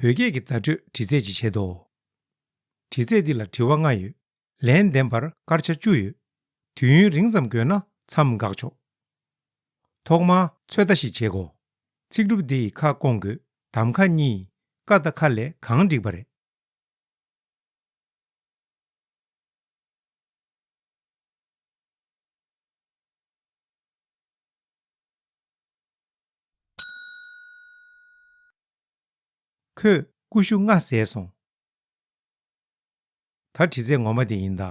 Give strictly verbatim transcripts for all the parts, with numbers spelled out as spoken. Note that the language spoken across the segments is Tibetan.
བོད་སྐད་ཀྱི་བརྡ་སྤྲོད་འདྲི་རྩད་ཅིག་བྱེད་དོ། འདྲི་རྩད་འདི་ལ་དྲི་བ་ལྔ་ཡོད། ལན་འདེབས་པར་སྐར་ཆ་བཅུ་ཡོད། དུས་ཡུན་རིང་ཙམ་དགོས་ན་མཚམས་འགག་ཆོག། ཐོག་མར་ཚོད་ལྟ་ཞིག་བྱེད་དགོ། ཚིག་གྲུབ་འདི་ཡི་ཁ་སྐོང་དགོས། གདམ་ཁ་གཉིས། ཀ་དང་ཁ་ལས་གང་འགྲིག་པ་རེད། ཁོས་ཀུ་ཤུ་ལྔ་བཟས་སོང་། ད་འདྲི་རྩད་ངོ་མ་དེ་ཡིན་ད།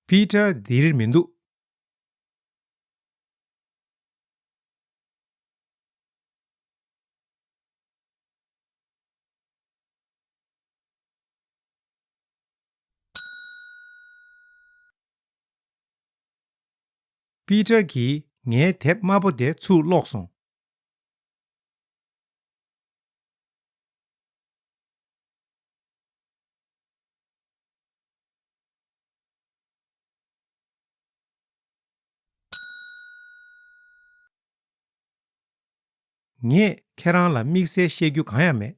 པི་ཏར་འདིར་མི་འདུག། པི་ཏར་གྱིས་ངའི་དེབ་དམར་པོ་དེ་ཚུར་སློག་སོང་། ངས་ཁྱེད་རང་ལ་དམིགས་བསལ་བཤད་རྒྱུ་གང་ཡང་མེད།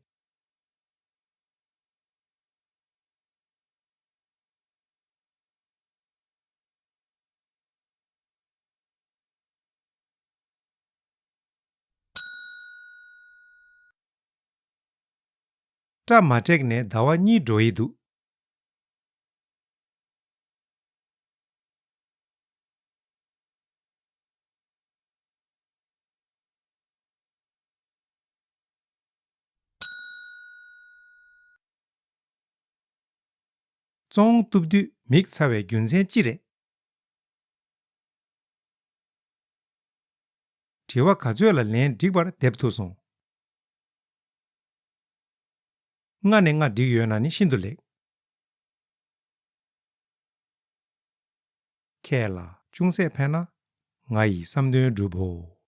སྐྲ་མ་བྲེགས་ནས་ཟླ་བ་གཉིས་འགྲོ་ཡི་འདུག། བཙོང་བཏུབ་དུས་མིག་ཚ་བའི་རྒྱུ་མཚན་ཅི་རེད། དྲི་བ་ག་ཚོད་ལ་ལན་འགྲིག་པར་འདེབས་ཐུབ་སོང་། ལྔ་ནས་ལྔ་འགྲིག་ཡོད་ན་ནི་ཤིན་ཏུ་ལེགས། ཁྱེད་ལ་ཅུང་ཟད་ཕན་ན་ང་ཡི་བསམ་དོན་འགྲུབ་བོ།